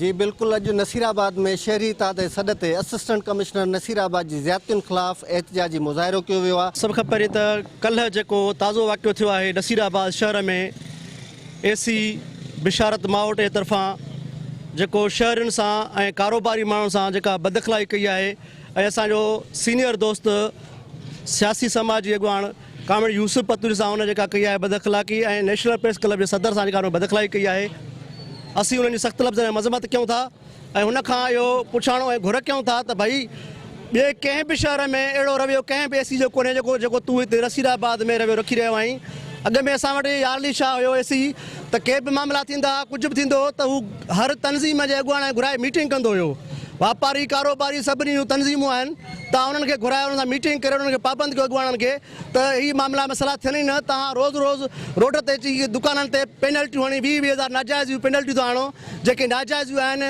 جي بلڪل اڄ نصيرآباد ۾ شهري اتحاد جي سڏ تي اسسٽنٽ ڪمشنر نصيرآباد جي زيادتين خلاف احتجاجي مظاهرو ڪيو ويو آهي. سڀ کان پهرين ته ڪلهه جيڪو تازو واقعو ٿيو آهي نصيرآباد شهر ۾ اي سي بشارت ماهوٽ جي طرفان جيڪو شهرين سان ۽ ڪاروباري ماڻهن سان جيڪا بداخلاقي ڪئي آهي ۽ اسان جو سينيئر دوست سياسي سماجي اڳواڻ ڪامريڊ يوسف پتوري سان هن جيڪا ڪئي آهي بداخلاقي ۽ نيشنل پريس ڪلب جي صدر سان جيڪا هن بداخلاقي ڪئي آهي اسين انهن جي سخت لفظن ۾ مذمت ڪيون ٿا ۽ هن کان اهو پڇاڻو ۽ گهر ڪيون ٿا ته ڀئي ٻئي ڪنهن به شهر ۾ اهڙو رويو ڪنهن به اي سي جو ڪونهي جيڪو جيڪو تون هتي نصير آباد ۾ رويو رکي رهيو آهين اڳ ۾ اسان وٽ يارلي شاهه هيو اي سي ته ڪي به معاملا ٿيندا ها ڪجهه به ٿيندو هو ته هو هر تنظيم جي اڳواڻ کي گهرائي ميٽنگ ڪندو هيو واپاري ڪاروباري سڀني جون تنظيمون آهن توهان انهن کي گهرائي انهن سان ميٽنگ ڪري انهن کي پابند ڪيو اڳواڻن کي ته هي معاملا مسئلا ٿين ئي نه توهان روز روز روڊ تي اچي دڪانن تي پينلٽيون هڻي 20 20 هزار ناجائزيون پينلٽيون ٿا هڻو جيڪي ناجائزيون آهن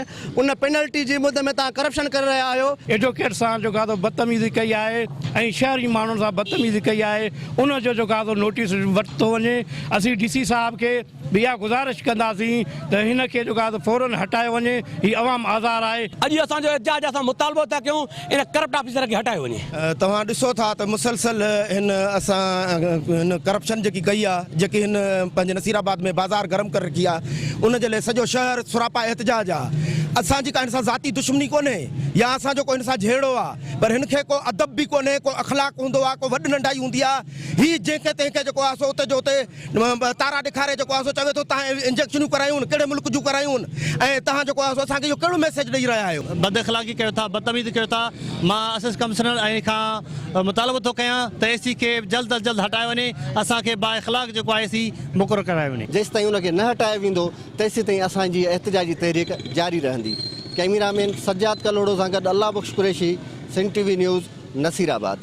ان پينلٽي جي مد ۾ توهان ڪرپشن ڪري رهيا آهيو. ايڊووڪيٽ سان جيڪو آهي سو بدتميزي ڪئي آهي ۽ شهري ماڻهن سان بدتميزي ڪئي آهي ان جو جيڪو آهي سو نوٽيس ورتو وڃي اسين ڊي سي صاحب کي به اها گذارش ڪنداسين ته هن کي جيڪو آهي سو فورن هٽايو وڃي، هي عوام آزار آهي. اڄ اسان جو احتجاج اسان مطالبو ٿا ڪيون ان ڪرپٽ آفيسر کي هٽايو وڃي. توهان ڏسو ٿا ته مسلسل هن اسان هن ڪرپشن جيڪي ڪئي آ جيڪي هن پنهنجي نصير آباد ۾ بازار گرم ڪري رکي آ ان جي لاء سڄو شهر سراپا احتجاج آ اسان جي ڪا هن سان ذاتي دشمني ڪونهي يا اسان جو ڪو هن سان جهيڙو آ پر هن کي ڪو ادب به ڪونهي ڪو اخلاق هوندو آ ڪو وڏ ننڍائي هوندي آ هي جنهن کي تنهن کي جيڪو آ سو اتي جو اتي تارا ڏيکاري جيڪو آهي سو چوي ٿو تهان انجيڪشنون ڪرايون ڪهڙي ملڪ جون ڪرايون ۽ تهان جيڪو آهي سو اسان کي اهو ڪهڙو ميسيج ڏئي رهيا آهيو. بد اخلاقي ڪيو ٿا بدتميزي ڪيو ٿا مان اسسٽنٽ ڪمشنر ۽ کان مطالبو ٿو ڪيان ته اي سي کي جلد از جلد هٽايو وڃي اسان کي با اخلاق جيڪو آهي اي سي مقرر ڪرايو وڃي. جيستائين ان کي نه هٽايو ويندو تيسيتائين اسان جي احتجاجي تحريڪ جاري رهندي. ڪئميرا مين سجاد ڪلهوڙو سان گڏ Allah Bakhsh Qureshi, Sindh T V news, Nasirabad.